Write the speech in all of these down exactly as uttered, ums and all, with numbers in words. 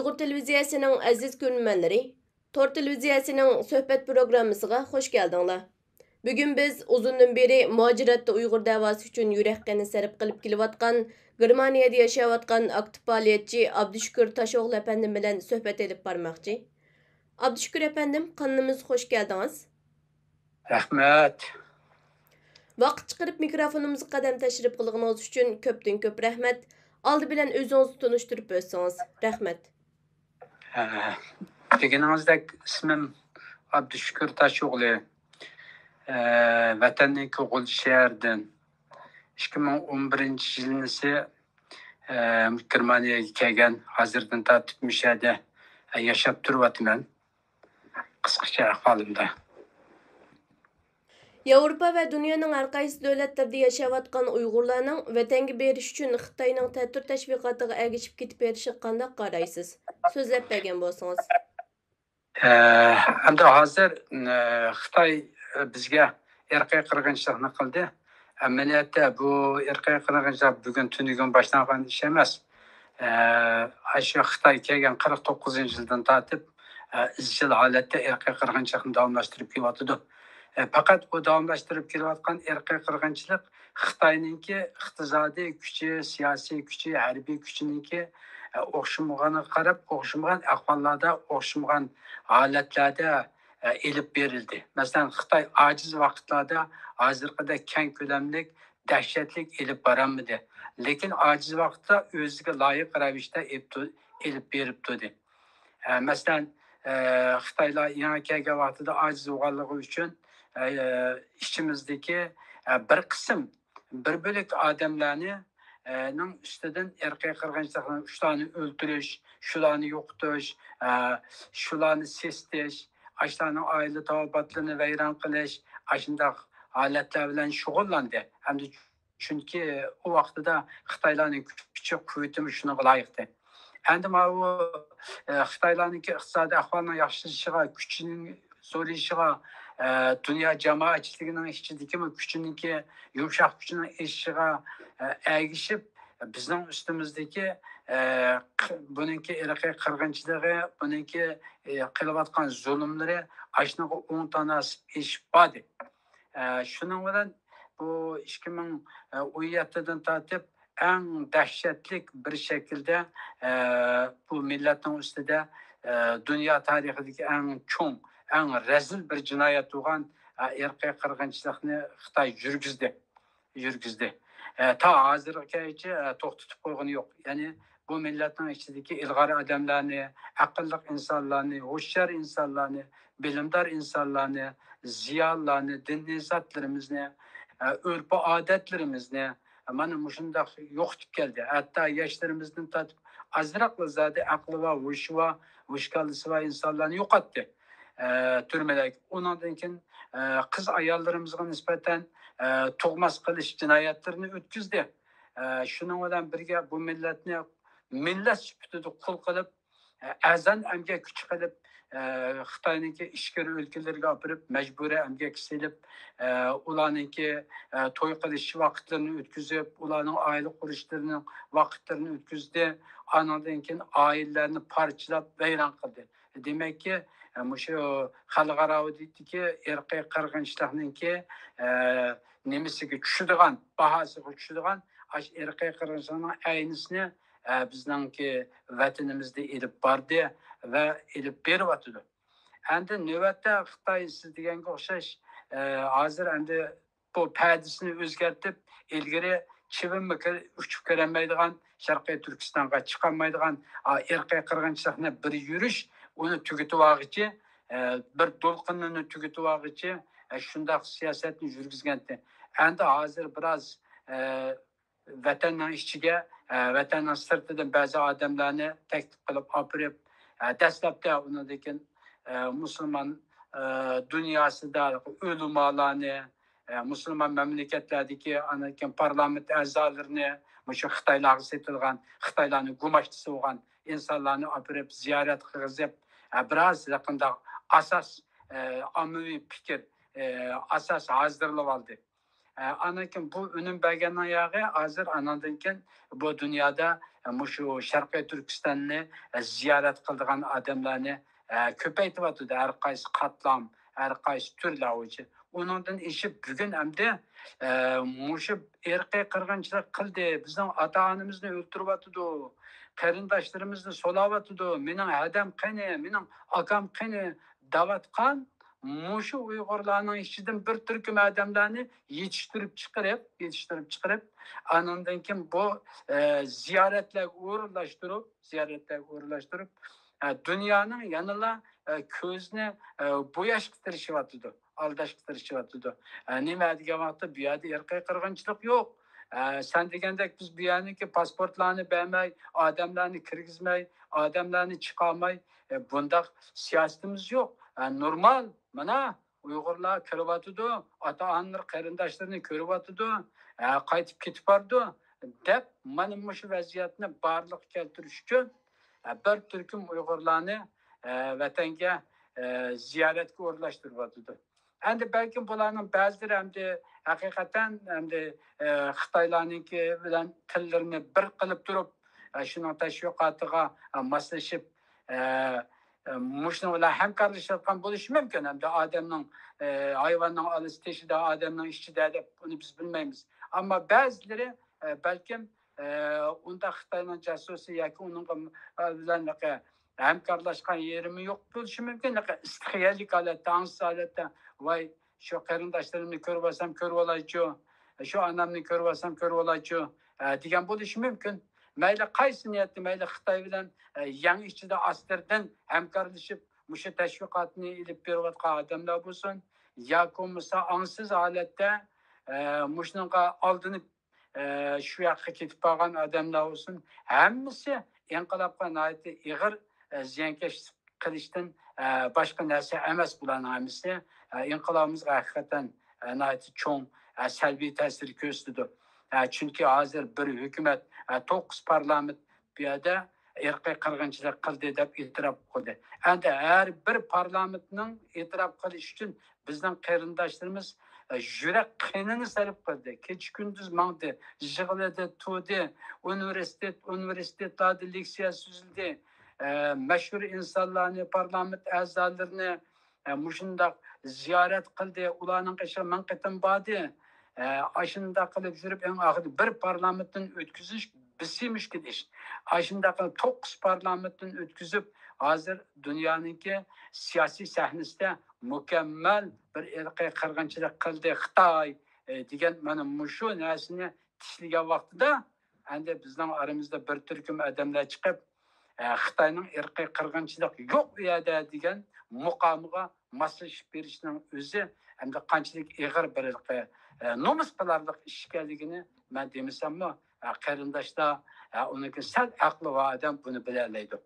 ئۇيغۇر تېلېۋىزىيەسىنىڭ ئەزىز كۆرۈرمەنلىرى، تور تېلېۋىزىيەسىنىڭ سۆھبەت پروگراممىسىغا خۇش كەلدىڭلار. بۈگۈن بىز ئۇزۇندىن بېرى مۇھاجىرەتتە ئۇيغۇر دەۋاسى ئۈچۈن يۈرەك قېنى سەرپ قىلىپ كېلىۋاتقان، گېرمانىيەدە ياشاۋاتقان ئاكتىپ پائالىيەتچى ئابدۇشۈكۈر تاشئوغلى ئەپەندىم بىلەن سۆھبەت ئېلىپ بارماقچى. ئابدۇشۈكۈر ئەپەندىم، قانىلىمىزغا خۇش كەلدىڭىز. رەھمەت. ۋاقىت چىقىرىپ مىكروفونىمىزغا قەدەم تەشرىپ قىلغىنىڭىز ئۈچۈن كۆپتىن كۆپ رەھمەت. ئالدى بىلەن ئۆزىڭىزنى تونۇشتۇرۇپ ئۆتسىڭىز. رەھمەت. ئە، دېگىنىڭىزدەك، ئىسمىم ئابدۇشۈكۈر تاشئوغلى. ئە، ۋەتەننىڭكى غۇلجا شەھىرىدىن. ئىككى مىڭ ئون بىرىنچى يىلىسى، ئە، گېرمانىيەگە كەلگەن. ھازىردىن تارتىپ مۇشۇ يەردە، ئە، ياشاپ تۇرۇۋاتىمەن. قىسقىچە ئەھۋالىمدا. ياۋروپا ۋە دۇنيانىڭ ھەر قايسى دۆلەتلىرىدە ياشاۋاتقان ئۇيغۇرلارنىڭ ۋەتەنگە بېرىش ئۈچۈن خىتاينىڭ تەتۈر تەشۋىقاتىغا ئەگىشىپ كېتىپ بېرىشىغا قانداق قارايسىز؟ سۆزلەپ بەرگەن بولسىڭىز. ئە، ئەمدى ھازىر، ئە، خىتاي، ئە، بىزگە ئىرقىي قىرغىنچىلىقنى قىلدى. ئەمەلىيەتتە بۇ ئىرقىي قىرغىنچىلىق بۈگۈن تۈنۈگۈن باشلانغان ئىش ئەمەس. ئە، ئاشۇ خىتاي كەلگەن قىرىق توققۇزىنچى يىلدىن تارتىپ، ئە، ئىزچىل ھالەتتە ئىرقىي قىرغىنچىلىقنى داۋاملاشتۇرۇپ كېلىۋاتىدۇ. ئە، پەقەت ئۇ داۋاملاشتۇرۇپ كېلىۋاتقان ئىرقىي قىرغىنچىلىق خىتاينىڭكى ئىقتىسادىي كۈچى، سىياسىي كۈچى، ھەربىي كۈچىنىڭكى، ئە، ئوخشىمىغانلىقىغا قاراپ، ئوخشىمىغان ئەھۋاللاردا، ئوخشىمىغان ھالەتلەردە، ئە، ئېلىپ بېرىلدى. مەسىلەن، خىتاي ئاجىز ۋاقىتلاردا ھازىرقىدەك كەڭ كۆلەملىك، دەھشەتلىك ئېلىپ بارالمىدى. لېكىن ئاجىز ۋاقىتتا ئۆزىگە لايىق رەۋىشتە ئېلىپ تۇ-، ئېلىپ بېرىپ تۇردى. ئە، مەسىلەن، ئە، خىتايلار يېڭى كەلگەن ۋاقتىدا ئاجىز بولغانلىقى ئۈچۈن، ئە، ئىچىمىزدىكى، ئە، بىر قىسىم، بىر بۆلەك ئادەملەرنى، ئە، نىڭ ئۈستىدىن ئىرقىي قىرغىنچىلىقنى، شۇلارنى ئۆلتۈرۈش، شۇلارنى يوقىتىش، ئە، شۇلارنى سېسىتىش، ئاشۇلارنىڭ ئائىلە تاۋابىئاتلىرىنى ۋەيران قىلىش، ئاشۇنداق ھالەتلەر بىلەن شۇغۇللاندى. ھەمدە چۈنكى ئۇ ۋاقتىدا خىتايلارنىڭ كۈچى، قۇۋۋىتىمۇ شۇنىڭغا لايىقتى. ئەمدى ماۋۇ، ئە، خىتايلارنىڭكى ئىقتىسادىي ئەھۋالىنىڭ ياخشىلىشىغا، كۈچىنىڭ زورىيىشىغا، ئە، دۇنيا جامائەتچىلىكىنىڭ ئىچىدىكىمۇ كۈچىنىڭكى، يۇمشاق كۈچىنىڭ ئېشىشىغا، ئە، ئەگىشىپ، بىزنىڭ ئۈستىمىزدىكى، ئە، ق-، بۇنىڭكى ئىرقىي قىرغىنچىلىقى، بۇنىڭكى، ئە، قىلىۋاتقان زۇلۇملىرى ئاشۇنىڭغا ئوڭ تاناسىپ ئېشىپ باردى. ئە، شۇنىڭ بىلەن بۇ ئىككى مىڭ ئون يەتتىدىن تارتىپ ئەڭ دەھشەتلىك بىر شەكىلدە، ئە، بۇ مىللەتنىڭ ئۈستىدە، ئە، دۇنيا تارىخىدىكى ئەڭ چوڭ، ئەڭ رەزىل بىر جىنايەت بولغان، ئە، ئىرقىي قىرغىنچىلىقنى خىتاي يۈرگۈزدى. يۈرگۈزدى. ئە، تا ھازىرغىچە، ئە، توختىتىپ قويغىنى يوق. يەنى بۇ مىللەتنىڭ ئىچىدىكى ئىلغار ئادەملەرنى، ئەقىللىق ئىنسانلارنى، ھوشيار ئىنسانلارنى، بىلىمدار ئىنسانلارنى، زىيالىيلارنى، دىنىي زاتلىرىمىزنى، ئە، ئۆرپ-ئادەتلىرىمىزنى، مانا مۇشۇنداق يوقىتىپ كەلدى. ھەتتا ياشلىرىمىزدىن تارتىپ ئازراقلا زادى ئەقلى بار، ھوشى بار، ھوش كاللىسى بار ئىنسانلارنى يوقاتتى، ئە، تۈرمىلەرگە. ئۇنىڭدىن كېيىن، ئە، قىز ئاياللىرىمىزغا نىسبەتەن، ئە، تۇغماس قىلىش جىنايەتلىرىنى ئۆتكۈزدى. ئە، شۇنىڭ بىلەن بىرگە بۇ مىللەتنى مىللەت سۈپىتىدە قۇل قىلىپ، ئە، ئەرزان ئەمگەك كۈچى قىلىپ، ئە، خىتاينىڭكى ئىچكىرى ئۆلكىلىرىگە ئاپىرىپ، مەجبۇرىي ئەمگەككە سېلىپ، ئە، ئۇلارنىڭكى، ئە، توي قىلىش ۋاقىتلىرىنى ئۆتكۈزۈپ، ئۇلارنىڭ ئائىلە قۇرۇشلىرىنىڭ ۋاقىتلىرىنى ئۆتكۈزدى. ئانىڭدىن كېيىن ئائىلىلەرنى پارچىلاپ، ۋەيران قىلدى. دېمەككى، مۇشۇ خەلقئارادىكى ئىرقىي قىرغىنچىلىقنىڭكى، ئە، نېمىسىگە چۈشىدىغان، باھاسىغا چۈشىدىغان، ئاشۇ ئىرقىي قىرغىنچىلىقنىڭ ئەينىسىنى، ئە، بىزنىڭكى ۋەتىنىمىزدە ئېلىپ باردى ۋە ئېلىپ بېرىۋاتىدۇ. ئەمدى نۆۋەتتە خىتاي سىز دېگەنگە ئوخشاش، ئە، ھازىر ئەمدى بۇ پەدىسىنى ئۆزگەرتىپ، ئىلگىرى چىۋىنمۇ كىر-، ئۇچۇپ كىرەلمەيدىغان، شەرقىي تۈركىستانغا چىقالمايدىغان، ئا، ئىرقىي قىرغىنچىلىقنى بىر يۈرۈش، ئۇنى تۈگىتىۋالغۇچى، ئە، بىر دولقۇننى تۈگىتىۋالغۇچى، ئە، شۇنداق سىياسەتنى يۈرگۈزگەنتى. ئەمدى ھازىر بىراز، ئە، ۋەتەننىڭ ئىچىگە، ئە، ۋەتەننىڭ سىرتىدىن بەزى ئادەملەرنى تەكلىپ قىلىپ ئاپىرىپ، ئە، دەسلەپتە ئۇنىڭدىن كېيىن، ئە، مۇسۇلمان، ئە، دۇنياسىدا ئۆلىمالارنى، ئە، مۇسۇلمان مەملىكەتلەردىكى، ئاندىن كېيىن پارلامېنت ئەزالىرىنى، مۇشۇ خىتايلارغا سېتىلغان، خىتايلارنىڭ گۇماشتىسى بولغان ئىنسانلارنى ئاپىرىپ زىيارەت قىلغۇزۇپ، ئە، بىراز يېقىندا ئاساس، ئە، ئاممىۋى پىكىر، ئە، ئاساس ھازىرلىۋالدى. ئاندىن كېيىن بۇ ئۈنۈم بەرگەننىڭ ياغى ھازىر ئانىڭدىن كېيىن بۇ دۇنيادا مۇشۇ شەرقىي تۈركىستاننى زىيارەت قىلىدىغان ئادەملەرنى كۆپەيتىۋاتىدۇ. ھەر قايسى قاتلام، ھەر قايسى تۈرلەر بويىچە. ئۇنىڭدىن ئېشىپ بۈگۈن ئەمدى مۇشۇ ئىرقىي قىرغىنچىلىق قىلدى، بىزنىڭ ئاتا ئانىمىزنى ئۆلتۈرۈۋاتىدۇ، قېرىنداشلىرىمىزنى سولاۋاتىدۇ، مېنىڭ ھەدەم قېنى، مېنىڭ ئاكام قېنى دەۋاتقان مۇشۇ ئۇيغۇرلارنىڭ ئىچىدىن بىر تۈركۈم ئادەملەرنى يېتىشتۈرۈپ چىقىرىپ، يېتىشتۈرۈپ چىقىرىپ، ئانىڭدىن كېيىن بۇ ئە، زىيارەتلەرگە ئورۇنلاشتۇرۇپ، زىيارەتلەرگە ئورۇنلاشتۇرۇپ، ئە، دۇنيانىڭ يەنىلا ئە، كۆزىنى ئە، بوياشقا تىرىشىۋاتىدۇ، ئالداشقا تىرىشىۋاتىدۇ. ئە، نېمە دېگەن ۋاقىتتا بۇ يەردە ئىرقىي قىرغىنچىلىق يوق. ئە، سەن دېگەندەك بىز بۇ يەرنىڭكى پاسپورتلارنى بەرمەي، ئادەملەرنى كىرگۈزمەي، ئادەملەرنى چىقارماي، ئە، بۇنداق سىياسىتىمىز يوق. ئە، نورمال، مانا، ئۇيغۇرلار كىرىۋاتىدۇ، ئاتا-ئانىلىرى، قېرىنداشلىرىنى كۆرۈۋاتىدۇ، ھە، قايتىپ كېتىپ بارىدۇ، دەپ، مانا مۇشۇ ۋەزىيەتنى بارلىققا كەلتۈرۈش ئۈچۈن، ھە، بىر تۈركۈم ئۇيغۇرلارنى، ھە، ۋەتەنگە، ھە، زىيارەتكە ئورۇنلاشتۇرۇۋاتىدۇ. ئەمدى بەلكىم بۇلارنىڭ بەزىلىرى ئەمدى ھەقىقەتەن ئەمدى، ھە، خىتايلارنىڭكى بىلەن تىللىرىنى بىر قىلىپ تۇرۇپ، ھە، شۇنىڭ تەشۋىقاتىغا، ھە، ماسلىشىپ، ھە، مۇشۇنىڭ بىلەن ھەمكارلىشىۋاتقان بولۇشى مۇمكىن. ئەمدى ئادەمنىڭ، ئە، ھايۋاننىڭ ئالىسى تېشىدا، ئادەمنىڭ ئىچىدە دەپ ئۇنى بىز بىلمەيمىز. ئەمما بەزىلىرى، ئە، بەلكىم، ئە، ئۇنداق خىتاينىڭ جاسۇسى ياكى ئۇنىڭغا، ئە، بىلەن ھەمكارلاشقان يېرىمۇ يوق بولۇشى مۇمكىن. ئىستىخىيەلىك ھالەتتە، ئاڭسىز ھالەتتە، ۋاي، شۇ قېرىنداشلىرىمنى كۆرۈۋالسام كۆرۈۋالايچۇ، شۇ ئانامنى كۆرۈۋالسام كۆرۈۋالايچۇ، ئە، دېگەن بولۇشى مۇمكىن. مەيلى قايسى نىيەتتە، مەيلى خىتاي بىلەن، ئە، يەڭ ئىچىدە ئاستىردىن ھەمكارلىشىپ مۇشۇ تەشۋىقاتنى ئېلىپ بېرىۋاتقان ئادەملەر بولسۇن، ياكى بولمىسا ئاڭسىز ھالەتتە، ئە، مۇشۇنىڭغا ئالدىنىپ، ئە، شۇ ياققا كېتىپ بارغان ئادەملەر بولسۇن، ھەممىسى ئىنقىلابقا ناھايىتى ئېغىر، ئە، زىيانكەشلىك قىلىشتىن، ئە، باشقا نەرسە ئەمەس بۇلارنىڭ ھەممىسى. ئە، ئىنقىلابىمىزغا ھەقىقەتەن، ئە، ناھايىتى چوڭ، ئە، سەلبىي تەسىر كۆرسىتىدۇ. ئە، چۈنكى ھازىر بىر ھۆكۈمەت، ئە، توققۇز پارلامېنت بۇ يەردە ئىرقىي قىرغىنچىلىق قىلدى دەپ ئېتىراپ قىلدى. ئەمدى ھەر بىر پارلامېنتنىڭ ئېتىراپ قىلىشى ئۈچۈن بىزنىڭ قېرىنداشلىرىمىز، ئە، يۈرەك قېنىنى سەرپ قىلدى. كېچە-كۈندۈز ماڭدى، يىغلىدى، تۇردى، ئۇنىۋېرسىتېت، ئۇنىۋېرسىتېتلاردا لېكسىيە سۆزلىدى. ئە، مەشھۇر ئىنسانلارنى، پارلامېنت ئەزالىرىنى، ئە، مۇشۇنداق زىيارەت قىلدى، ئۇلارنىڭ قېشىغا مىڭ قېتىم باردى. ئە، ئاشۇنداق قىلىپ يۈرۈپ، ئەڭ ئاخىرىدا بىر پارلامېنتتىن ئۆتكۈزۈش بىسى مۈشكۈل ئىش. ئاشۇنداق قىلىپ توققۇز پارلامېنتتىن ئۆتكۈزۈپ، ھازىر دۇنيانىڭكى سىياسىي سەھنىسىدە مۇكەممەل بىر ئىرقىي قىرغىنچىلىق قىلدى خىتاي، ئە، دېگەن مانا مۇشۇ نەرسىنى تىكلىگەن ۋاقتىدا، ئەمدى بىزنىڭ ئارىمىزدا بىر تۈركۈم ئادەملەر چىقىپ، ئە، خىتاينىڭ ئىرقىي قىرغىنچىلىق يوق ئۇ يەردە دېگەن مۇقامىغا ماسلىشىپ بېرىشنىڭ ئۆزى ئەمدى قانچىلىك ئېغىر بىر، ئە، نومۇس قىلارلىق ئىش ئىكەنلىكىنى مەن دېمىسەممۇ، ئە، قېرىنداشلار، ئە، ئۇنىڭكى سەل ئەقلى بار ئادەم بۇنى بىلەلەيدۇ.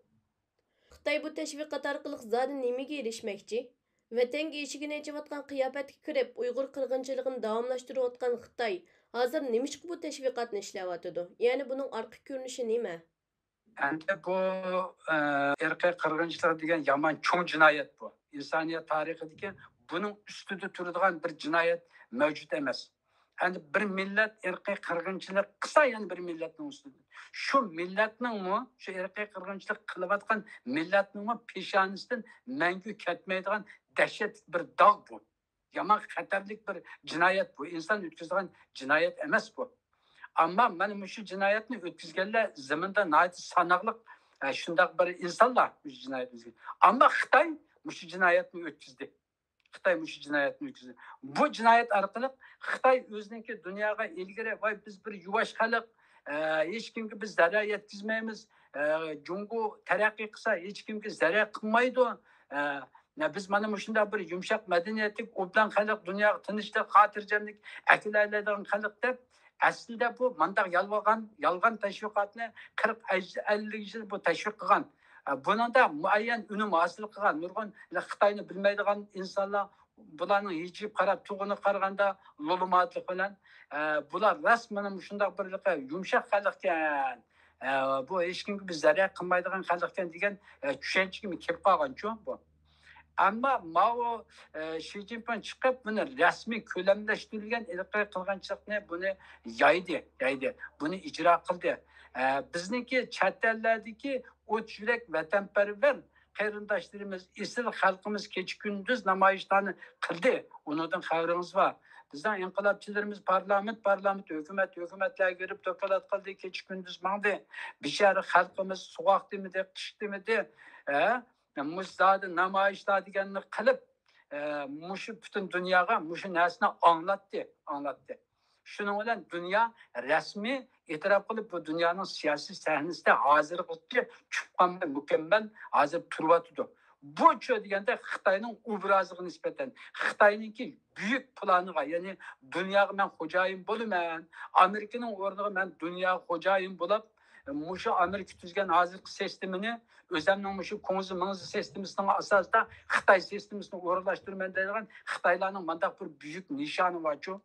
خىتاي بۇ تەشۋىقات ئارقىلىق زادى نېمىگە ئېرىشمەكچى؟ ۋەتەنگە ئىشىكىنى ئېچىۋاتقان قىياپەتكە كىرىپ، ئۇيغۇر قىرغىنچىلىقىنى داۋاملاشتۇرۇۋاتقان خىتاي ھازىر نېمىشقا بۇ تەشۋىقاتنى ئىشلەۋاتىدۇ؟ يەنى بۇنىڭ ئارقا كۆرۈنۈشى نېمە؟ ئەمدى بۇ، ئە، ئىرقىي قىرغىنچىلىق دېگەن يامان چوڭ جىنايەت بۇ. ئىنسانىيەت تارىخىدىكى بۇنىڭ ئۈستىدە تۇرىدىغان بىر جىنايەت مەۋجۇت ئەمەس. ئەمدى بىر مىللەت ئىرقىي قىرغىنچىلىق قىلسا، يەنە بىر مىللەتنىڭ ئۈستىدە. شۇ مىللەتنىڭمۇ، شۇ ئىرقىي قىرغىنچىلىق قىلىۋاتقان مىللەتنىڭمۇ پېشانىسىدىن مەڭگۈ كەتمەيدىغان دەھشەتلىك بىر داغ بۇ. يامان خەتەرلىك بىر جىنايەت بۇ، ئىنسان ئۆتكۈزىدىغان جىنايەت ئەمەس بۇ. ئەمما مانا مۇشۇ جىنايەتنى ئۆتكۈزگەنلەر زېمىندا ناھايىتى ساناقلىق، ئە، شۇنداق بىر ئىنسانلار مۇشۇ جىنايەتنى ئۆتكۈزگەن. ئەمما خىتاي مۇشۇ جىنايەتنى ئۆتكۈزدى. خىتاي مۇشۇ جىنايەتنى ئۆتكۈزدى. بۇ جىنايەت ئارقىلىق خىتاي ئۆزىنىڭكى دۇنياغا ئىلگىرى، ۋاي، بىز بىر يۇۋاش خەلق، ئە، ھېچكىمگە بىز زەرەر يەتكۈزمەيمىز، ئە، جۇڭگو تەرەققىي قىلسا ھېچكىمگە زەرەر قىلمايدۇ، ئە، بىز مانا مۇشۇنداق بىر يۇمشاق مەدەنىيەتلىك، ئوبدان خەلق، دۇنياغا تىنچلىق، خاتىرجەملىك ئەكېلەلەيدىغان خەلق دەپ، ئەسلىدە بۇ مانداق يالغان، يالغان تەشۋىقاتنى قىرىق، ئەللىك يىل بۇ تەشۋىق قىلغان. ئە، بۇنىڭدا مۇئەييەن ئۈنۈم ھاسىل قىلغان، نۇرغۇن خىتاينى بىلمەيدىغان ئىنسانلار، بۇلارنىڭ ھىجىيىپ قاراپ تۇرغىنىغا قارىغاندا، لولىماتلىق بىلەن، ئە، بۇلار راست مانا مۇشۇنداق بىر يۇمشاق خەلقكەن، ئە، بۇ ھېچكىمگە بىر زەرەر قىلمايدىغان خەلقكەن دېگەن، ئە، چۈشەنچىگە كېلىپ قالغانچۇ بۇ. ئەمما ماۋۇ، ئە، شى جىنپىڭ چىقىپ، بۇنى رەسمىي كۆلەملەشتۈرۈلگەن ئىرقىي قىرغىنچىلىقنى بۇنى يايدى، يايدى، بۇنى ئىجرا قىلدى. ئە، بىزنىڭكى چەت ئەللەردىكى ئوت يۈرەك ۋەتەنپەرۋەر قېرىنداشلىرىمىز، ئېسىل خەلقىمىز كېچە-كۈندۈز نامايىشلارنى قىلدى. ئۇنىڭدىن خەۋىرىڭىز بار. بىزنىڭ ئىنقىلابچىلىرىمىز پارلامېنت، پارلامېنت، ھۆكۈمەت، ھۆكۈمەتلەرگە بېرىپ دوكلات قىلدى، كېچە-كۈندۈز ماڭدى. بىچارە خەلقىمىز سوغۇق دېمىدى، قىش دېمىدى. ھە؟ مۇشۇ زادى نامايىشلار دېگەننى قىلىپ، ئە، مۇشۇ پۈتۈن دۇنياغا مۇشۇ نەرسىنى ئاڭلاتتى، ئاڭلاتتى. شۇنىڭ بىلەن دۇنيا رەسمىي ئېتىراپ قىلىپ، بۇ دۇنيانىڭ سىياسىي سەھنىسىدە ھازىرغىچە چۈشۈپ قالماي مۇكەممەل ھازىر تۇرۇۋاتىدۇ. بۇچۇ دېگەندە خىتاينىڭ ئوبرازىغا نىسبەتەن، خىتاينىڭكى بۈيۈك پىلانىغا، يەنى دۇنياغا مەن خوجايىن بولىمەن، ئامېرىكىنىڭ ئورنىغا مەن دۇنياغا خوجايىن بولۇپ، مۇشۇ ئامېرىكا تۈزگەن ھازىرقى سىستېمىنى ئۆزەمنىڭ مۇشۇ كۇڭزى مىڭزى سىستېمىسىنىڭ ئاساسىدا خىتاي سىستېمىسىنى ئورۇنلاشتۇرىمەن دەيدىغان خىتايلارنىڭ مانداق بىر بۈيۈك نىشانى بارچۇ.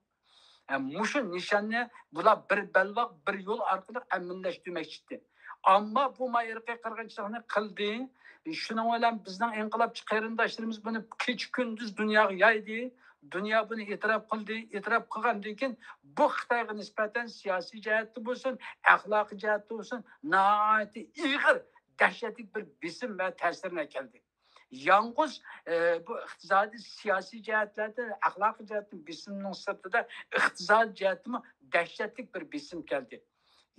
ھە، مۇشۇ نىشاننى بۇلار بىر بەلباغ، بىر يول ئارقىلىق ئەمەلىيلەشتۈرمەكچى ئىدى. ئەمما بۇ ما ئىرقىي قىرغىنچىلىقنى قىلدى. شۇنىڭ بىلەن بىزنىڭ ئىنقىلابچى قېرىنداشلىرىمىز بۇنى كېچە-كۈندۈز دۇنياغا يايدى. دۇنيا بۇنى ئېتىراپ قىلدى. ئېتىراپ قىلغاندىن كېيىن بۇ خىتايغا نىسبەتەن سىياسىي جەھەتتە بولسۇن، ئەخلاقىي جەھەتتە بولسۇن، ناھايىتى ئېغىر، دەھشەتلىك بىر بېسىم ۋە تەسىرنى ئەكەلدى. يالغۇز، ئە، بۇ ئىقتىسادىي، سىياسىي جەھەتلەردە، ئەخلاقىي جەھەتتىن بېسىمنىڭ سىرتىدا ئىقتىسادىي جەھەتتىمۇ دەھشەتلىك بىر بېسىم كەلدى.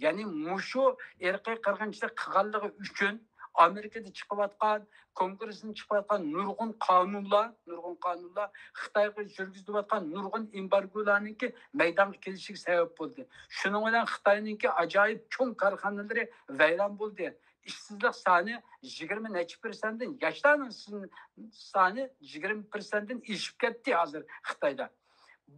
يەنى مۇشۇ ئىرقىي قىرغىنچىلىق قىلغانلىقى ئۈچۈن ئامېرىكىدا چىقىۋاتقان، كونگرېستىن چىقىۋاتقان نۇرغۇن قانۇنلار، نۇرغۇن قانۇنلار، خىتايغا يۈرگۈزۈلۈۋاتقان نۇرغۇن ئېمبارگولارنىڭكى مەيدانغا كېلىشىگە سەۋەب بولدى. شۇنىڭ بىلەن خىتاينىڭكى ئاجايىپ چوڭ كارخانىلىرى ۋەيران بولدى. ئىشسىزلىق سانى يىگىرمە نەچچە پىرسەنتتىن، ياشلارنىڭ سىن-، سانى يىگىرمە پىرسەنتتىن ئېشىپ كەتتى ھازىر خىتايدا.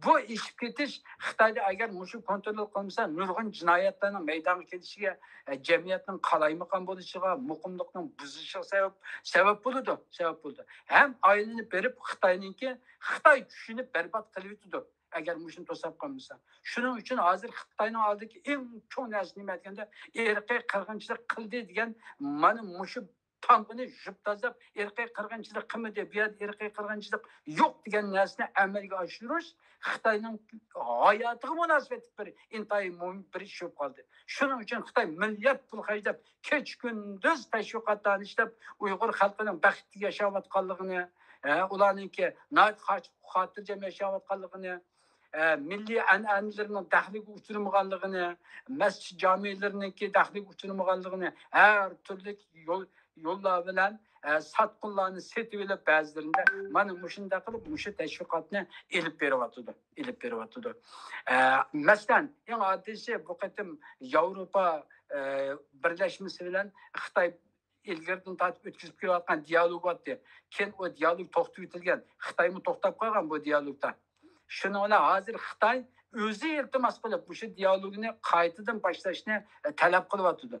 بۇ ئېشىپ كېتىش خىتايدا ئەگەر مۇشۇ كونترول قىلمىسا، نۇرغۇن جىنايەتلەرنىڭ مەيدانغا كېلىشىگە، ئە، جەمئىيەتنىڭ قالايمىقان بولۇشىغا، مۇقىملىقنىڭ بۇزۇلۇشىغا سەۋەب، سەۋەب بولىدۇ، سەۋەب بولىدۇ. ھەم ئايلىنىپ بېرىپ خىتاينىڭكى، خىتاي چۈشىنىپ بەربات قىلىۋېتىدۇ. ئەگەر مۇشۇنى توساپ قالمىسا. شۇنىڭ ئۈچۈن ھازىر خىتاينىڭ ئالدىدىكى ئەڭ چوڭ نەرسە نېمە دېگەندە، ئىرقىي قىرغىنچىلىق قىلدى دېگەن مانا مۇشۇ تامغىنى يۇيۇپ تازىلاپ، ئىرقىي قىرغىنچىلىق قىلمىدى، بۇ يەردە ئىرقىي قىرغىنچىلىق يوق دېگەن نەرسىنى ئەمەلگە ئاشۇرۇش خىتاينىڭ ھاياتىغا مۇناسىۋەتلىك بىر ئىنتايىن مۇھىم بىر ئىش بولۇپ قالدى. شۇنىڭ ئۈچۈن خىتاي مىليارد پۇل خەجلەپ، كېچە-كۈندۈز تەشۋىقاتلارنى ئىشلەپ، ئۇيغۇر خەلقىنىڭ بەختلىك ياشاۋاتقانلىقىنى، ئە، ئۇلارنىڭكى ناھايىتى خا-، خاتىرجەم ياشاۋاتقانلىقىنى، ئە، مىللىي ئەنئەنىلىرىنىڭ دەخلىگە ئۇچرىمىغانلىقىنى، مەسچىت جامىلىرىنىڭكى دەخلىگە ئۇچرىمىغانلىقىنى ھەر تۈرلۈك يول، يوللار بىلەن، ئە، ساتقۇنلارنى سېتىۋېلىپ، بەزىلىرىدە مانا مۇشۇنداق قىلىپ مۇشۇ تەشۋىقاتنى ئېلىپ بېرىۋاتىدۇ، ئېلىپ بېرىۋاتىدۇ. ئە، مەسىلەن، ئەڭ ئاددىيسى بۇ قېتىم ياۋروپا، ئە، بىرلەشمىسى بىلەن خىتاي ئىلگىرىدىن تارتىپ ئۆتكۈزۈپ كېلىۋاتقان دىيالوگ بار ئىدى. كېيىن ئۇ دىيالوگ توختىتىۋېتىلگەن. خىتايمۇ توختاپ قالغان بۇ دىيالوگدا. شۇنىڭ بىلەن ھازىر خىتاي ئۆزى ئىلتىماس قىلىپ، مۇشۇ دىيالوگنى قايتىدىن باشلاشنى، ئە، تەلەپ قىلىۋاتىدۇ،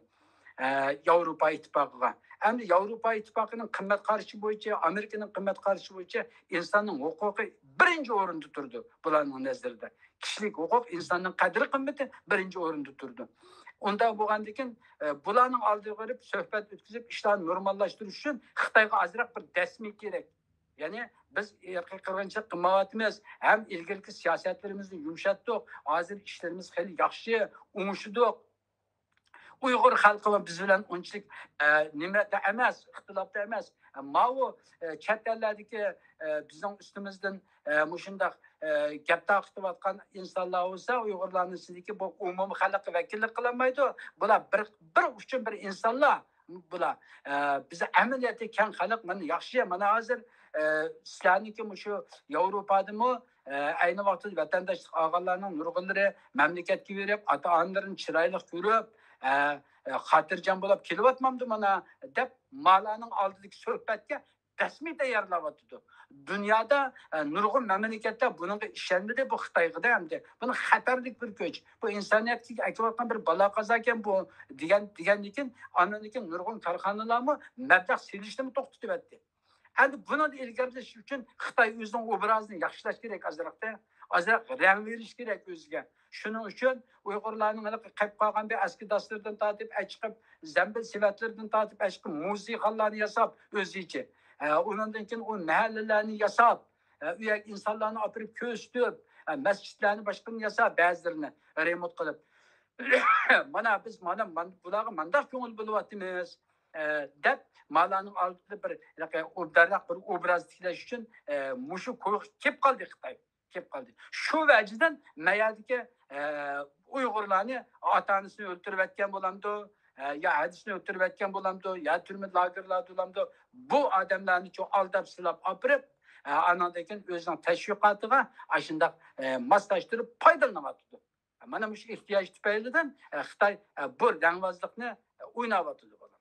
ئە، ياۋروپا ئىتتىپاقىغا. ئەمدى ياۋروپا ئىتتىپاقىنىڭ قىممەت قارىشى بويىچە، ئامېرىكىنىڭ قىممەت قارىشى بويىچە ئىنساننىڭ ھوقۇقى بىرىنچى ئورۇندا تۇرىدۇ بۇلارنىڭ نەزىرىدە. كىشىلىك ھوقۇق، ئىنساننىڭ قەدرى-قىممىتى بىرىنچى ئورۇندا تۇرىدۇ. ئۇنداق بولغاندىكىن، ئە، بۇلارنىڭ ئالدىغا بېرىپ سۆھبەت ئۆتكۈزۈپ، ئىشلارنى نورماللاشتۇرۇش ئۈچۈن خىتايغا ئازراق بىر دەسمە كېرەك. يەنى بىز ئىرقىي قىرغىنچىلىق قىلمايۋاتىمىز، ھەم ئىلگىرىكى سىياسەتلىرىمىزنى يۇمشاتتۇق، ھازىر ئىشلىرىمىز خېلى ياخشى، ئوڭشىدۇق. ئۇيغۇر خەلقىمۇ بىز بىلەن ئۇنچىلىك، ئە، نېمىدە ئەمەس، ئىختىلاپتا ئەمەس. ماۋۇ، ئە، چەت ئەللەردىكى، ئە، بىزنىڭ ئۈستىمىزدىن، ئە، مۇشۇنداق، ئە، گەپ تارقىتىۋاتقان ئىنسانلار بولسا، ئۇيغۇرلارنىڭ ئىچىدىكى بۇ ئومۇمىي خەلققە ۋەكىللىك قىلالمايدۇ. بۇلار بىر، بىر ئۇچۇن بىر ئىنسانلار. بۇلار، ئە، بىز ئەمەلىيەتتە كەڭ خەلق، مانا ياخشى، مانا ھازىر، ئە، سىلەرنىڭكى مۇشۇ ياۋروپادىمۇ، ئە، ئەينى ۋاقىتتا ۋەتەنداشلىق ئالغانلارنىڭ نۇرغۇنلىرى مەملىكەتكە بېرىپ، ئاتا-ئانىلىرىنى چىرايلىق كۆرۈپ، ئە، ئە، خاتىرجەم بولاپ كېلىۋاتمامدۇ مانا دەپ، مالارنىڭ ئالدىدىكى سۆھبەتكە رەسمىي تەييارلاۋاتىدۇ. دۇنيادا، ئە، نۇرغۇن مەملىكەتلەر بۇنىڭغا ئىشەنمىدى، بۇ خىتايغىدە ئەمدى. بۇنى خەتەرلىك بىر كۈچ. بۇ ئىنسانىيەتكە ئەكېلىۋاتقان بىر بالا قازاكەن بۇ دېگەن، دېگەندىن كېيىن، ئاندىن كېيىن نۇرغۇن كارخانىلارمۇ مەبلەغ سېلىشنىمۇ توختىتىۋەتتى. ئەمدى بۇنى ئىلگىرىلىتىش ئۈچۈن خىتاي ئۆزىنىڭ ئوبرازىنى ياخشىلاش كېرەك ئازراقتا. ئازراق رەڭ بېرىش كېرەك ئۆزىگە. شۇنىڭ ئۈچۈن ئۇيغۇرلارنىڭ ھېلىقى قېلىپ قالغان بىر ئەسكى داسلىرىدىن تارتىپ ئەچىقىپ، زەمبىل سېۋەتلىرىدىن تارتىپ ئەچىقىپ، مۇزېيخانلارنى ياساپ ئۆزىچە. ئۇنىڭدىن كېيىن ئۇ مەھەللىلەرنى ياساپ، ئۇ يەرگە ئىنسانلارنى ئاپىرىپ كۆرسىتىپ، مەسچىتلەرنى باشقىنى ياساپ، بەزىلىرىنى رېمونت قىلىپ، مانا بىز مانا، مانا بۇلارغا مانداق كۆڭۈل بۆلۈۋاتىمىز، دەپ، مالارنىڭ ئالدىدا بىر، بىر ئوبدانراق بىر ئوبراز تىكلەش ئۈچۈن مۇشۇ كويغا كېلىپ قالدى خىتاي. كېلىپ قالدى. شۇ ۋەجىدىن مەيەردىكى ئۇيغۇرلارنى ئاتا-ئانىسىنى ئۆلتۈرۈۋەتكەن بولامدۇ، يا ھەدىسىنى ئۆلتۈرۈۋەتكەن بولامدۇ، يا تۈرمە لاگېرلاردا بولامدۇ، بۇ ئادەملەرنى شۇ ئالداپ سىلاپ ئاپىرىپ، ئاناندىن كېيىن ئۆزىنىڭ تەشۋىقاتىغا ئاشۇنداق ماسلاشتۇرۇپ پايدىلىنىۋاتىدۇ. مانا مۇشۇ ئېھتىياج تۈپەيلىدىن خىتاي بۇ رەڭۋازلىقنى ئويناۋاتىدۇ، بالام.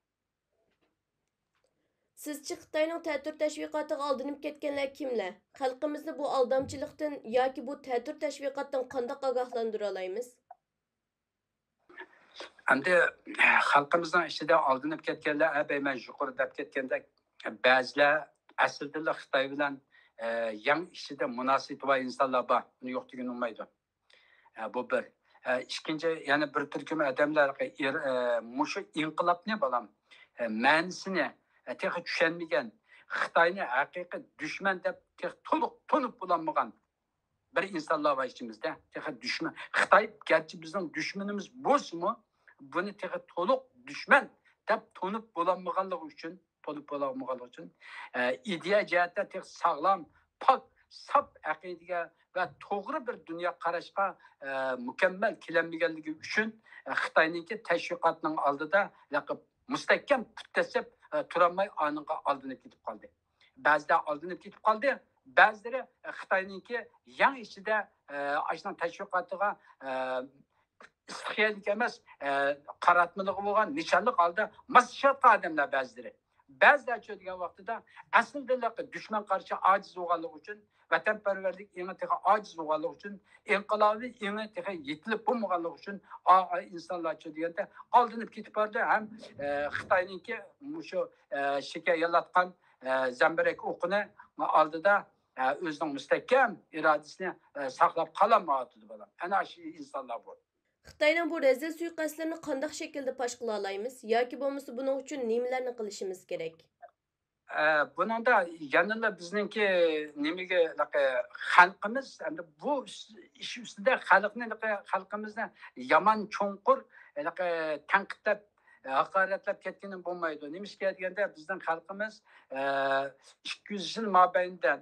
سىزچە خىتاينىڭ تەتۈر تەشۋىقاتىغا ئالدىنىپ كەتكەنلەر كىملەر؟ خەلقىمىزنى بۇ ئالدامچىلىقتىن ياكى بۇ تەتۈر تەشۋىقاتتىن قانداق ئاگاھلاندۇرالايمىز؟ ئەمدى خەلقىمىزنىڭ ئىچىدە ئالدىنىپ كەتكەنلەر، ئەبەي مەن يۇقىرىدا دەپ كەتكەندەك، بەزىلەر ئەسلىدىلا خىتاي بىلەن يەڭ ئىچىدە مۇناسىۋىتى بار ئىنسانلار بار، ئۇنى يوق دېگىلى بولمايدۇ. بۇ بىر. ئىككىنچى، يەنە بىر تۈركۈم ئادەملەر مۇشۇ ئىنقىلابنى، بالام، مەنىسىنى تېخى چۈشەنمىگەن، خىتاينى ھەقىقىي دۈشمەن دەپ تېخى تولۇق تونۇپ بولالمىغان بىر ئىنسانلار بار ئىچىمىزدە. تېخى دۈشمەن، خىتاي گەرچە بىزنىڭ دۈشمىنىمىز بولسىمۇ، بۇنى تېخى تولۇق دۈشمەن دەپ تونۇپ بولالمىغانلىقى ئۈچۈن، تونۇپ بولالمىغانلىقى ئۈچۈن، ئىدىيە جەھەتتە تېخى ساغلام، پاك، ساپ ئەقىدىگە ۋە توغرا بىر دۇنيا قاراشقا مۇكەممەل كېلەلمىگەنلىكى ئۈچۈن، خىتاينىڭكى تەشۋىقاتنىڭ ئالدىدا مۇستەھكەم پۇت دەسسەپ تۇرالماي، ئانىڭغا ئالدىنىپ كېتىپ قالدى. بەزىلەر ئالدىنىپ كېتىپ قالدى، بەزىلىرى خىتاينىڭكى يەڭ ئىچىدە ئاشۇنىڭ تەشۋىقاتىغا ئىستىخىيەلىك ئەمەس، قاراتمىلىقى بولغان نىشانلىق ھالدا ماسلىشىۋاتقان ئادەملەر بەزىلىرى. بەزىلەرچۇ دېگەن ۋاقتىدا ئەسلىدىلا دۈشمەن قارشى ئاجىز بولغانلىقى ئۈچۈن، ۋەتەنپەرۋەرلىك ئېڭى تېخى ئاجىز بولغانلىقى ئۈچۈن، ئىنقىلابىي ئېڭى تېخى يېتىلىپ بولمىغانلىقى ئۈچۈن، ئا، ئا، ئىنسانلارچۇ دېگەندە ئالدىنىپ كېتىپ بارىدۇ ھەم، ئە، خىتاينىڭكى مۇشۇ، ئە، شېكەر يالاتقان، ئە، زەمبىرەك ئوقىنى ئالدىدا، ئە، ئۆزىنىڭ مۇستەھكەم ئىرادىسىنى، ئە، ساقلاپ قالالمايۋاتىدۇ، بالام. ئەنە ئاشۇ ئىنسانلار بۇ. خىتاينىڭ بۇ رەزىل سۇيىقەستلىرىنى قانداق شەكىلدە پاش قىلالايمىز ياكى بولمىسا بۇنىڭ ئۈچۈن نېمىلەرنى قىلىشىمىز كېرەك؟ ئە، بۇنىڭدا يەنىلا بىزنىڭكى نېمىگە، خەلقىمىز، ئەمدى بۇ ئىش ئۈستىدە خەلقنى، خەلقىمىزنى يامان چوڭقۇر تەنقىدلەپ، ھاقارەتلەپ كەتكىنى بولمايدۇ. نېمىشقا دېگەندە، بىزنىڭ خەلقىمىز، ئە، ئىككى يۈز يىل مابەينىدە،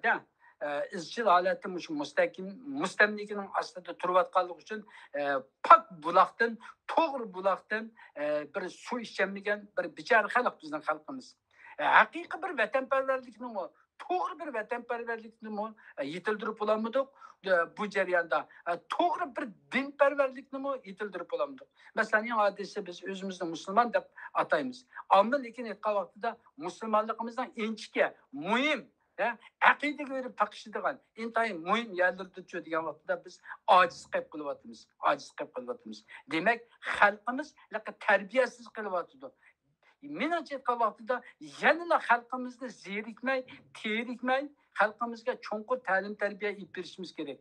ئە، ئىزچىل ھالەتتە مۇشۇ مۇستەكىم-، مۇستەملىكىنىڭ ئاستىدا تۇرۇۋاتقانلىقى ئۈچۈن، ئە، پاك بۇلاقتىن، توغرا بۇلاقتىن، ئە، بىر سۇ ئىچەلمىگەن بىر بىچارە خەلق بىزنىڭ خەلقىمىز. ئە، ھەقىقىي بىر ۋەتەنپەرۋەرلىكنىمۇ، توغرا بىر ۋەتەنپەرۋەرلىكنىمۇ، ئە، يېتىلدۈرۈپ بولالمىدۇق. ئە، بۇ جەرياندا، ئە، توغرا بىر دىنپەرۋەرلىكنىمۇ يېتىلدۈرۈپ بولالمىدۇق. مەسىلەن، ئەڭ ئاددىيسى، بىز ئۆزىمىزنى مۇسۇلمان دەپ ئاتايمىز. ئەمما لېكىن ئېيتقان ۋاقتىدا مۇسۇلمانلىقىمىزنىڭ ئىنچىكە، مۇھىم، ھە، ئەقىدىگە بېرىپ تاقىشىدىغان ئىنتايىن مۇھىم يەرلىرىدىچۇ دېگەن ۋاقتىدا بىز ئاجىز قېلىپ قېلىۋاتىمىز، ئاجىز قېلىپ قېلىۋاتىمىز. دېمەك، خەلقىمىز ھېلىقى تەربىيەسىز قېلىۋاتىدۇ. مېنىڭچە ئېيتقان ۋاقتىدا يەنىلا خەلقىمىزنى زېرىكمەي، تېرىكمەي، خەلقىمىزگە چوڭقۇر تەلىم-تەربىيە ئېلىپ بېرىشىمىز كېرەك.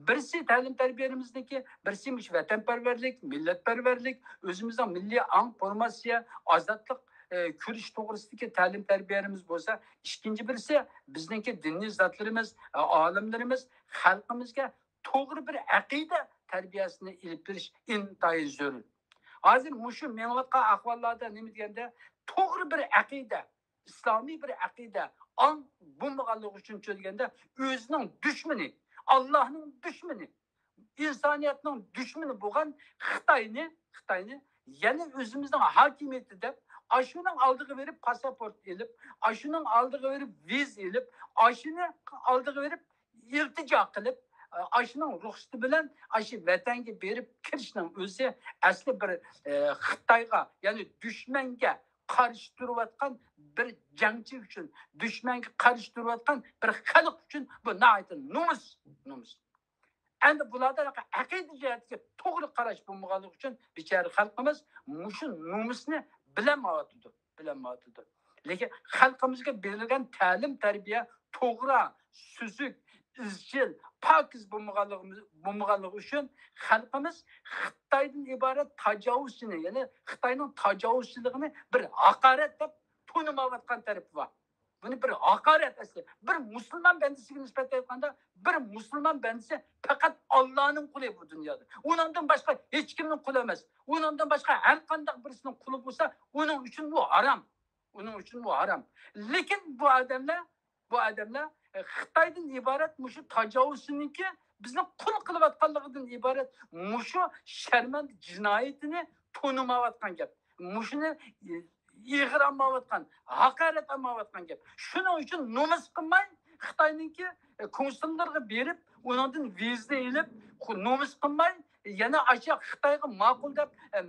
بىرسى تەلىم-تەربىيەمىزنىڭكى، بىرسى مۇشۇ ۋەتەنپەرۋەرلىك، مىللەتپەرۋەرلىك، ئۆزىمىزنىڭ مىللىي ئاڭ، پورماتسىيە، ئازادلىق، ئە، كۈرىشى توغرىسىدىكى تەلىم-تەربىيەمىز بولسا، ئىككىنچى بىرسى بىزنىڭكى دىنىي زاتلىرىمىز، ئە، ئالىملىرىمىز خەلقىمىزگە توغرا بىر ئەقىدە تەربىيەسىنى ئېلىپ بېرىش ئىنتايىن زۆرۈر. ھازىر مۇشۇ مېڭىۋاتقان ئەھۋاللاردا نېمە دېگەندە، توغرا بىر ئەقىدە، ئىسلامىي بىر ئەقىدە، ئاڭ بولمىغانلىقى ئۈچۈنچۇ دېگەندە، ئۆزىنىڭ دۈشمىنى، ئاللاھنىڭ دۈشمىنى، ئىنسانىيەتنىڭ دۈشمىنى بولغان خىتاينى، خىتاينى يەنە ئۆزىمىزنىڭ ھاكىمىيىتى دەپ، ئاشۇنىڭ ئالدىغا بېرىپ پاسپورت ئېلىپ، ئاشۇنىڭ ئالدىغا بېرىپ ۋىزا ئېلىپ، ئاشۇنى ئالدىغا بېرىپ ئىلتىجا قىلىپ، ئاشۇنىڭ رۇخسىتى بىلەن ئاشۇ ۋەتەنگە بېرىپ كىرىشنىڭ ئۆزى ئەسلى بىر، ئە، خىتايغا، يەنى دۈشمەنگە قارشى تۇرۇۋاتقان بىر جەڭچى ئۈچۈن، دۈشمەنگە قارشى تۇرۇۋاتقان بىر خەلق ئۈچۈن بۇ ناھايىتى نومۇس، نومۇس. ئەمدى بۇلاردا ئەقىدە جەھەتتىكى توغرا قاراش بولمىغانلىقى ئۈچۈن بىچارە خەلقىمىز مۇشۇ نومۇسنى بىلەلمەيۋاتىدۇ، بىلەلمەيۋاتىدۇ. لېكىن خەلقىمىزگە بېرىلگەن تەلىم-تەربىيە توغرا، سۈزۈك، ئىزچىل، پاكىز بولمىغانلىقىمىز، بولمىغانلىقى ئۈچۈن خەلقىمىز خىتايدىن ئىبارەت تاجاۋۇزچىنى، يەنى خىتاينىڭ تاجاۋۇزچىلىقىنى بىر ھاقارەت دەپ تونۇمايۋاتقان تەرىپى بار. بۇنى بىر ھاقارەت ئەسلى. بىر مۇسۇلمان بەندىسىگە نىسبەتەن ئېيتقاندا، بىر مۇسۇلمان بەندىسى پەقەت ئاللانىڭ قۇلى بۇ دۇنيادا. ئۇنىڭدىن باشقا ھېچكىمنىڭ قۇلى ئەمەس. ئۇنىڭدىن باشقا ھەر قانداق بىرسىنىڭ قۇلى بولسا، ئۇنىڭ ئۈچۈن بۇ ھارام. ئۇنىڭ ئۈچۈن بۇ ھارام. لېكىن بۇ ئادەملەر، بۇ ئادەملەر، ئە، خىتايدىن ئىبارەت مۇشۇ تاجاۋۇزچىنىڭكى بىزنى قۇل قىلىۋاتقانلىقىدىن ئىبارەت مۇشۇ شەرمەندە جىنايىتىنى تونۇمايۋاتقان گەپ. مۇشۇنى، ئېغىر ئالمايۋاتقان، ھاقارەت ئالمايۋاتقان گەپ. شۇنىڭ ئۈچۈن نومۇس قىلماي، خىتاينىڭكى، ئە، كونسۇللىرىغا بېرىپ، ئۇنىڭدىن ۋىزا ئېلىپ، خۇ-، نومۇس قىلماي، يەنە ئاشۇ خىتايغا ماقۇل دەپ، ئە،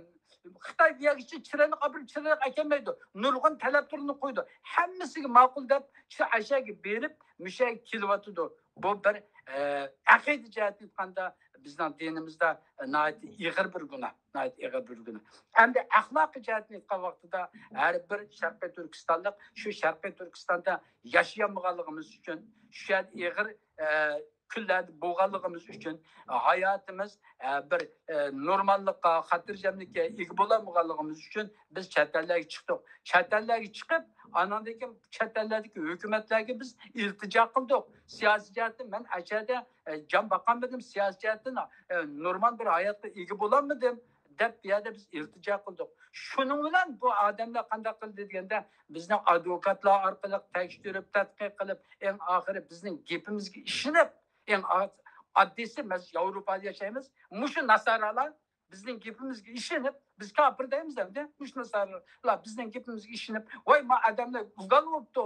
خىتاي بۇ يەرگىچە چىرايلىق ئاپىرىپ، چىرايلىق ئەكەلمەيدۇ. نۇرغۇن تەلەپلىرىنى قويىدۇ. ھەممىسىگە ماقۇل دەپ، شۇ ئەشەگە بېرىپ، مۇشەگە كېلىۋاتىدۇ. بۇ بىر، ئە، ئەقىدە جەھەتتىن ئېيتقاندا، بىزنىڭ دىنىمىزدا ناھايىتى ئېغىر بىر گۇناھ، ناھايىتى ئېغىر بىر گۇناھ. ئەمدى ئەخلاقىي جەھەتتىن ئېيتقان ۋاقتىدا، ھەر بىر شەرقىي تۈركىستانلىق شۇ شەرقىي تۈركىستاندا ياشىيالمىغانلىقىمىز ئۈچۈن، شۇ يەردە ئېغىر، ئە، كۈنلەردە بولغانلىقىمىز ئۈچۈن، ھاياتىمىز، ئە، بىر، ئە، نورماللىققا، خاتىرجەملىككە ئىگە بولالمىغانلىقىمىز ئۈچۈن بىز چەت ئەللەرگە چىقتۇق. چەت ئەللەرگە چىقىپ، ئاناندىن كېيىن چەت ئەللەردىكى ھۆكۈمەتلەرگە بىز ئىلتىجا قىلدۇق. سىياسىي جەھەتتىن مەن ئەشەدە، ئە، جان باقالمىدىم، سىياسىي جەھەتتىن، ئە، نورمال بىر ھاياتقا ئىگە بولالمىدىم، دەپ بۇ يەردە بىز ئىلتىجا قىلدۇق. شۇنىڭ بىلەن بۇ ئادەملەر قانداق قىلدى دېگەندە، بىزنى ئادۋوكاتلار ئارقىلىق تەكشۈرۈپ، تەتقىق قىلىپ، ئەڭ ئاخىرى بىزنىڭ گېپىمىزگە ئىشىنىپ، ئەڭ ئا-، ئاددىيسى، بىز ياۋروپادا ياشايمىز، مۇشۇ ناسارالار بىزنىڭ گېپىمىزگە ئىشىنىپ، بىز كاپىر دەيمىز ئەمدى، مۇشۇ ناسارالار بىزنىڭ گېپىمىزگە ئىشىنىپ، ۋاي، ما ئادەملەر ئۇلغان بوپتۇ،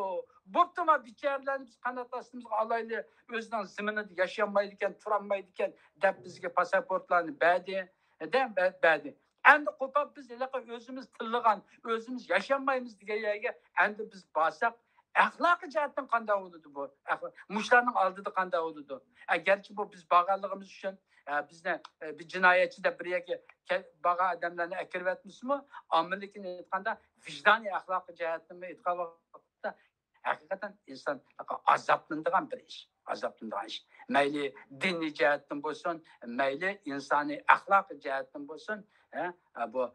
بوپتۇ، ما بىچارىلەرنى بىز قانات ئاستىمىزغا ئالايلى، ئۆزىنىڭ زېمىنىدا ياشىيالمايدىكەن، تۇرالمايدىكەن دەپ بىزگە پاسپورتلارنى بەردى، دە، بە-، بەردى. ئەمدى قوپاپ بىز ھېلىقى ئۆزىمىز تىللىغان، ئۆزىمىز ياشىيالمايمىز دېگەن يەرگە ئەمدى بىز بارساق، ئەخلاقىي جەھەتتىن قانداق بولىدۇ بۇ؟ ئەخلا-، مۇشۇلارنىڭ ئالدىدا قانداق بولىدۇ؟ ئەگەرچە بۇ بىز بارغانلىقىمىز ئۈچۈن، ئە، بىزنى، ئە، بىر جىنايەتچى دەپ بىر يەرگە كە-، بارغان ئادەملەرنى ئەكىرىۋەتمىسىمۇ، ئاممىلىكىنى ئېيتقاندا، ۋىجدانىي ئەخلاقىي جەھەتتىنمۇ ئېيتقان ۋاقىتتا، ھەقىقەتەن ئىنسان ئازابلىنىدىغان بىر ئىش، ئازابلىنىدىغان ئىش. مەيلى دىنىي جەھەتتىن بولسۇن، مەيلى ئىنسانىي ئەخلاقىي جەھەتتىن بولسۇن، ھە، بۇ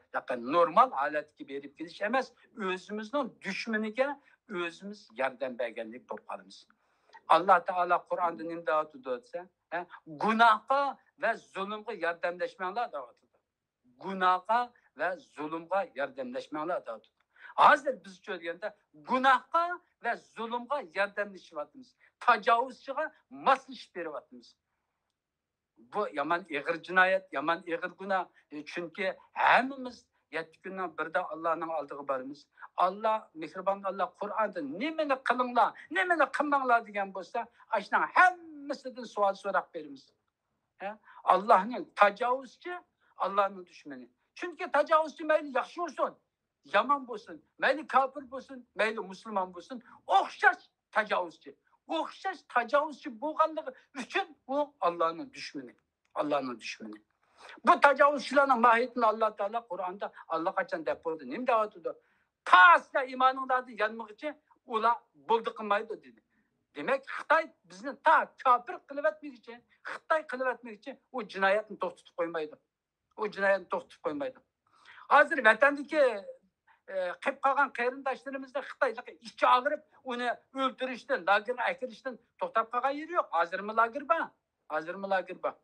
نورمال ھالەتكە بېرىپ كېلىش ئەمەس، ئۆزىمىزنىڭ دۈشمىنىگە ئۆزىمىز ياردەم بەرگەندەك بولۇپ قالىمىز. ئاللا تائالا قۇرئاندا نېمە دەۋاتىدۇ دېسە، ھە، گۇناھقا ۋە زۇلۇمغا ياردەملەشمەڭلار دەۋاتىدۇ. گۇناھقا ۋە زۇلۇمغا ياردەملەشمەڭلار دەۋاتىدۇ. ھازىر بىزچە دېگەندە گۇناھقا ۋە زۇلۇمغا ياردەملىشىۋاتىمىز. تاجاۋۇزچىغا ماسلىشىپ بېرىۋاتىمىز. بۇ يامان ئېغىر جىنايەت، يامان ئېغىر گۇناھ. چۈنكى ھەممىمىز يەتتە كۈننىڭ بىرىدە ئاللانىڭ ئالدىغا بارىمىز. ئاللا، مېھرىبان ئاللا قۇرئاندا نېمىنى قىلىڭلار، نېمىنى قىلماڭلار دېگەن بولسا، ئاشۇنىڭ ھەممىسىدىن سوئال سوراپ بېرىمىز. ھە؟ ئاللانىڭ تاجاۋۇزچى، ئاللانىڭ دۈشمىنى. چۈنكى تاجاۋۇزچى مەيلى ياخشى بولسۇن، يامان بولسۇن، مەيلى كاپىر بولسۇن، مەيلى مۇسۇلمان بولسۇن، ئوخشاش تاجاۋۇزچى. ئوخشاش تاجاۋۇزچى بولغانلىقى ئۈچۈن ئۇ ئاللانىڭ دۈشمىنى. ئاللانىڭ دۈشمىنى. بۇ تاجاۋۇزچىلارنىڭ ماھىيىتىنى ئاللا تائالا قۇرئاندا ئاللىقاچان دەپ بولدى. نېمە دەۋاتىدۇ؟ تا سىلەر ئىمانىڭلاردىن يانمىغۇچە ئۇلار بولدى قىلمايدۇ دېدى. دېمەك، خىتاي بىزنى تا كاپىر قىلىۋەتمىگۈچە، خىتاي قىلىۋەتمىگۈچە ئۇ جىنايەتنى توختىتىپ قويمايدۇ. ئۇ جىنايەتنى توختىتىپ قويمايدۇ. ھازىر ۋەتەندىكى، ئە، قېلىپ قالغان قېرىنداشلىرىمىزنى خىتايلىق ئىچى ئاغرىپ، ئۇنى ئۆلتۈرۈشتىن، لاگېرغا ئەكىرىشتىن توختاپ قالغان يېرى يوق. ھازىرمۇ لاگېر بار. ھازىرمۇ لاگېر بار.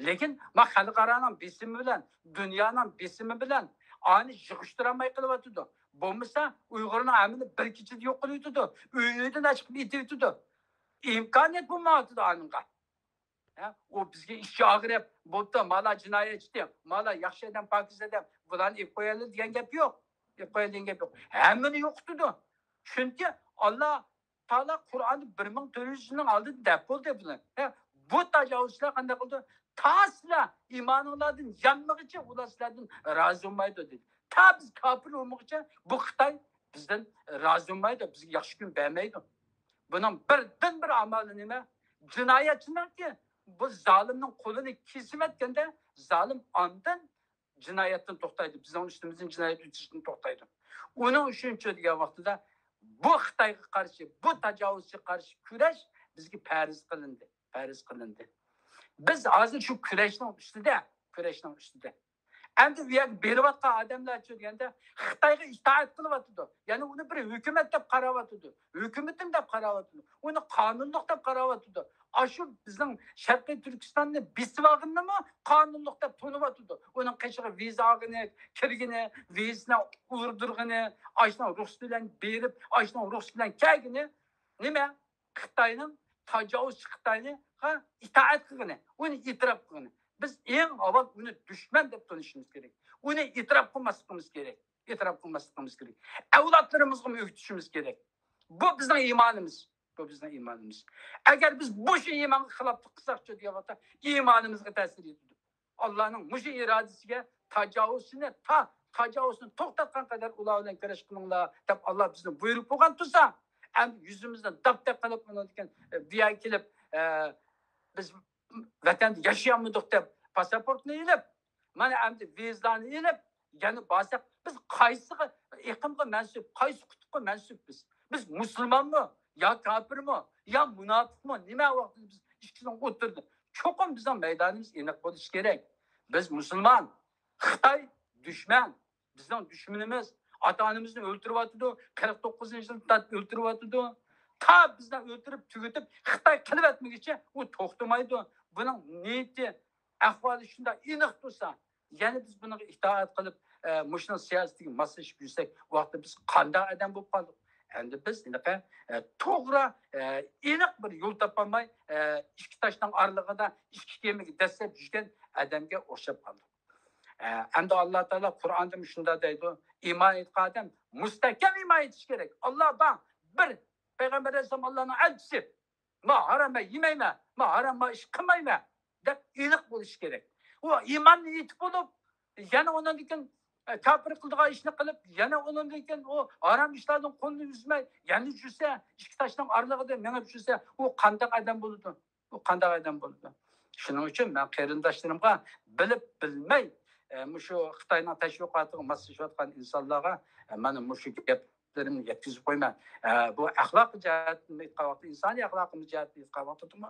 لېكىن ما خەلقئارانىڭ بېسىمى بىلەن، دۇنيانىڭ بېسىمى بىلەن ئانى يىغىشتۇرالماي قېلىۋاتىدۇ. بولمىسا ئۇيغۇرنىڭ ھەممىنى بىر كېچىدە يوق قىلىۋېتىدۇ. ئۆي-ئۆيدىن ئەچىقىپ ئېتىۋېتىدۇ. ئىمكانىيەت بولمايۋاتىدۇ ئانىڭغا. ھە؟ ئۇ بىزگە ئىچى ئاغرىپ، بوپتۇ، مالا جىنايەتچى، مالا ياخشى ئادەم، پاكىز ئادەم، بۇلارنى ئېلىپ قويايلى دېگەن گەپ يوق. ئېلىپ قويايلى دېگەن گەپ يوق. ھەممىنى يوقىتىدۇ. چۈنكى ئاللا تائالا قۇرئاندا بىر مىڭ تۆت يۈز يىلنىڭ ئالدىدا دەپ بولدى بۇنى. ھە؟ بۇ تاجاۋۇزچىلار قانداق قىلدى؟ تا سىلەر ئىمانىڭلاردىن يانمىغىچە ئۇلار سىلەردىن رازى بولمايدۇ دېدى. تا بىز كاپىر بولمىغۇچە بۇ خىتاي بىزدىن رازى بولمايدۇ، بىزگە ياخشى كۈن بەرمەيدۇ. بۇنىڭ بىردىنبىر ئامالى نېمە؟ جىنايەتچىنىڭكى بۇ زالىمنىڭ قولىنى كېسىۋەتكەندە زالىم ئاندىن جىنايەتتىن توختايدۇ، بىزنىڭ ئۈستىمىزدىن جىنايەت ئۆتىشىدىن توختايدۇ. ئۇنىڭ ئۈچۈن شۇ دېگەن ۋاقتىدا بۇ خىتايغا قارشى، بۇ تاجاۋۇزچىغا قارشى كۈرەش بىزگە پەرز قىلىندى، پەرز قىلىندى. بىز ھازىر شۇ كۈرەشنىڭ ئۈستىدە، كۈرەشنىڭ ئۈستىدە. ئەمدى ئۇ يەرگە بېرىۋاتقان ئادەملەرچۇ دېگەندە، خىتايغا ئىتائەت قىلىۋاتىدۇ. يەنى ئۇنى بىر ھۆكۈمەت دەپ قاراۋاتىدۇ. ھۆكۈمىتىم دەپ قاراۋاتىدۇ. ئۇنى قانۇنلۇق دەپ قاراۋاتىدۇ. ئاشۇ بىزنىڭ شەرقىي تۈركىستاننى بېسىۋالغىنىنىمۇ قانۇنلۇق دەپ تونۇۋاتىدۇ. ئۇنىڭ قېشىغا ۋىزا ئالغىنى، كىرگىنى، ۋىزىسىنى ئۇردۇرغىنى، ئاشۇنىڭ رۇخسىتى بىلەن بېرىپ، ئاشۇنىڭ رۇخسىتى بىلەن كەلگىنى نېمە؟ خىتاينىڭ تاجاۋۇزچى خىتاينىڭغا ئىتائەت قىلغىنى، ئۇنى ئېتىراپ قىلغىنى. بىز ئەڭ ئاۋۋال ئۇنى دۈشمەن دەپ تونۇشىمىز كېرەك. ئۇنى ئېتىراپ قىلماسلىقىمىز كېرەك. ئېتىراپ قىلماسلىقىمىز كېرەك. ئەۋلادلىرىمىزغىمۇ ئۆگىتىشىمىز كېرەك. بۇ بىزنىڭ ئىمانىمىز. بۇ بىزنىڭ ئىمانىمىز. ئەگەر بىز مۇشۇ ئىمانغا خىلاپلىق قىلساقچۇ دېگەن ۋاقىتتا، ئىمانىمىزغا تەسىر يېتىدۇ. ئاللانىڭ مۇشۇ ئىرادىسىگە تاجاۋۇزچىنى تا، تاجاۋۇزنى توختاتقان قەدەر ئۇلار بىلەن كۈرەش قىلىڭلار دەپ ئاللا بىزنى بۇيرۇپ قويغان تۇرسا، ئەمدى يۈزىمىزنى داپتەك قىلىپ، ئۇنىڭدىن كېيىن، ئە، بۇ يەرگە كېلىپ، ئە، بىز ۋەتەندە ياشىيالمىدۇق دەپ پاسپورتنى ئېلىپ، مانا ئەمدى ۋىزانى ئېلىپ، يەنە بارساق، بىز قايسىغا ئېقىمغا مەنسۇپ، قايسى قۇتۇپقا مەنسۇپ بىز؟ بىز مۇسۇلمانمۇ يا كاپىرمۇ يا مۇناپىقمۇ؟ نېمە ۋاقىتتا بىز ئىككىسىنىڭ ئوتتۇرىدا؟ چوقۇم بىزنىڭ مەيدانىمىز ئېنىق بولۇشى كېرەك. بىز مۇسۇلمان، خىتاي دۈشمەن، بىزنىڭ دۈشمىنىمىز. ئاتا-ئانىمىزنى ئۆلتۈرۈۋاتىدۇ، قىرىق توققۇزىنچى يىلدىن تارتىپ ئۆلتۈرۈۋاتىدۇ. تا بىزنى ئۆلتۈرۈپ تۈگىتىپ، خىتاي قىلىۋەتمىگۈچە ئۇ توختىمايدۇ. بۇنىڭ نىيىتى، ئەھۋالى شۇنداق ئېنىق تۇرسا، يەنە بىز بۇنىڭغا ئىتائەت قىلىپ، ئە، مۇشۇنىڭ سىياسىتىگە ماسلىشىپ يۈرسەك، ئۇ ۋاقىتتا بىز قانداق ئادەم بولۇپ قالدۇق؟ ئەمدى بىز ھېلىقى، ئە، توغرا، ئە، ئېنىق بىر يول تاپالماي، ئە، ئىككى تاشنىڭ ئارىلىقىدا ئىككى كېمىگە دەسسەپ يۈرگەن ئادەمگە ئوخشاپ قالدۇق. ئە، ئەمدى ئاللا تائالا قۇرئاندا شۇنداق دەيدۇ، ئىمان ئېيتقان ئادەم مۇستەھكەم ئىمان ئېيتىش كېرەك. ئاللا بار، بىر، پەيغەمبەر ئەلەيھىسسالام ئاللانىڭ ئەلچىسى. ما ھارام مەن يېمەيمەن، ما ھارام ما ئىش قىلمايمەن دەپ ئېنىق بولۇش كېرەك. ئۇ ئىماننى ئېيتىپ بولۇپ، يەنە ئۇنىڭدىن كېيىن، ئە، كاپىر قىلىدىغان ئىشنى قىلىپ، يەنە ئۇنىڭدىن كېيىن ئۇ ھارام ئىشلاردىن قولىنى ئۈزمەي، يەنە يۈرسە، ئىككى تاشنىڭ ئارىلىقىدا مېڭىپ يۈرسە، ئۇ قانداق ئادەم بولىدۇ؟ ئۇ قانداق ئادەم بولىدۇ؟ شۇنىڭ ئۈچۈن مەن قېرىنداشلىرىمغا بىلىپ بىلمەي، ئە، مۇشۇ خىتاينىڭ تەشۋىقاتىغا ماسلىشىۋاتقان ئىنسانلارغا، ئە، مانا مۇشۇ گەپلىرىمنى يەتكۈزۈپ قويىمەن. ئە، بۇ ئەخلاق جەھەتتىن ئېيتقان ۋاقتىدا، ئىنسانىي ئەخلاقىمىز جەھەتتىن ئېيتقان ۋاقتىدىمۇ،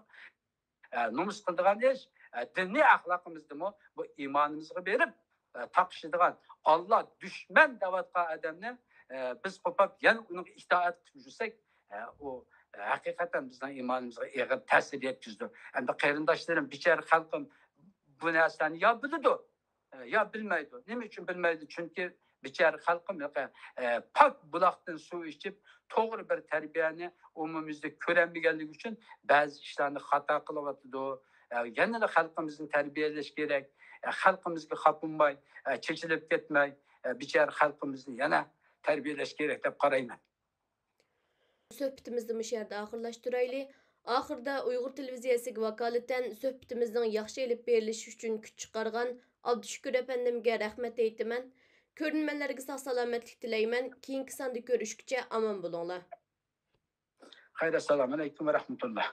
ئە، نومۇس قىلىدىغان ئىش، ئە، دىنىي ئەخلاقىمىزدىمۇ بۇ ئىمانىمىزغا بېرىپ، ئە، تاقىشىدىغان، ئاللا دۈشمەن دەۋاتقان ئادەمنى، ئە، بىز قوپاپ يەنە ئۇنىڭغا ئىتائەت قىلىپ يۈرسەك، ئە، ئۇ، ئە، ھەقىقەتەن بىزنىڭ ئىمانىمىزغا ئېغىر تەسىر يەتكۈزىدۇ. ئەمدى قېرىنداشلىرىم، بىچارە خەلقىم بۇ نەرسىلەرنى يا بىلىدۇ، ئە، يا بىلمەيدۇ. نېمە ئۈچۈن بىلمەيدۇ؟ چۈنكى بىچارە خەلقىم، ئە، پاك بۇلاقتىن سۇ ئىچىپ، توغرا بىر تەربىيەنى ئومۇميۈزلۈك كۆرەلمىگەنلىكى ئۈچۈن بەزى ئىشلارنى خاتا قىلىۋاتىدۇ. ئە، يەنىلا خەلقىمىزنى تەربىيەلەش كېرەك. ئە، خەلقىمىزگە خاپىماي، ئە، چېچىلىپ كەتمەي، ئە، بىچارە خەلقىمىزنى يەنە تەربىيەلەش كېرەك دەپ قارايمەن. سۆھبىتىمىزنى مۇشۇ يەردە ئاخىرلاشتۇرايلى. ئاخىرىدا ئۇيغۇر تېلېۋىزىيەسىگە ۋاكالىتەن سۆھبىتىمىزنىڭ ياخشى ئېلىپ بېرىلىشى ئۈچۈن كۈچ چىقارغان ئابدۇشۈكۈر ئەپەندىمگە رەھمەت ئېيتىمەن. كۆرۈرمەنلەرگە ساق-سالامەتلىك تىلەيمەن. كېيىنكى ساندا كۆرۈشكىچە ئامان بولۇڭلار. خەير، ئەسسالامۇ ئەلەيكۇم ۋە رەھمەتۇللا.